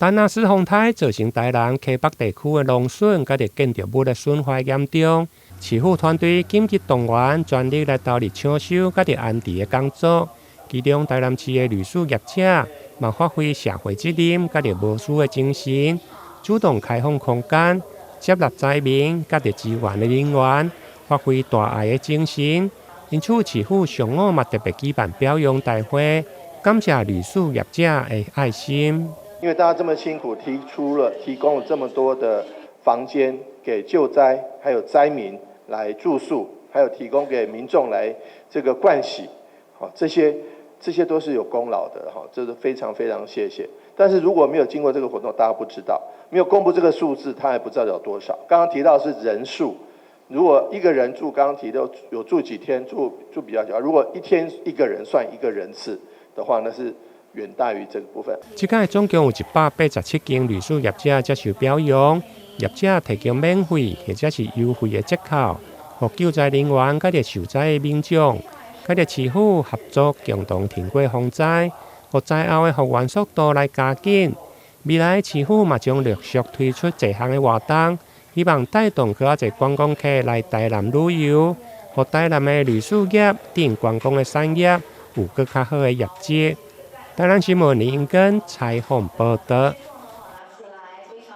丹娜絲風颱造成台南溪北地區的農損，佮著建築物的損壞嚴重。市府團隊緊急動員，全力來投入搶修佮著安置的工作。其中，台南市的旅宿業者嘛發揮社會責任，佮著無私的精神，主動開放空間，接納災民佮著支援的人員，發揮大愛的精神。因此，市府上午嘛特別舉辦表揚大會，感謝旅宿業者的愛心。因為大家這麼辛苦，提出了提供了這麼多的房間給救災還有災民來住宿，還有提供給民眾來這個盥洗，好，這些都是有功勞的，哈，這是非常非常謝謝。但是如果沒有經過這個活動，大家不知道，沒有公布這個數字，他還不知道有多少。剛剛提到是人數，如果一個人住，剛剛提到有住幾天，住比較久，如果一天一個人算一個人次的話，那是遠大於這個部分。這屆總共有187間旅宿業者接受表揚，業者提供免費或者是優惠的折扣，予救災人員佮著受災的民眾，佮著市府合作，共同挺過風災，予災後的復原速度來加緊。未來市府嘛將陸續推出濟項的活動，希望帶動閣較濟觀光客來台南旅遊，予台南的旅宿業等觀光的產業有閣較好的業績。台南新聞林英根採訪報導。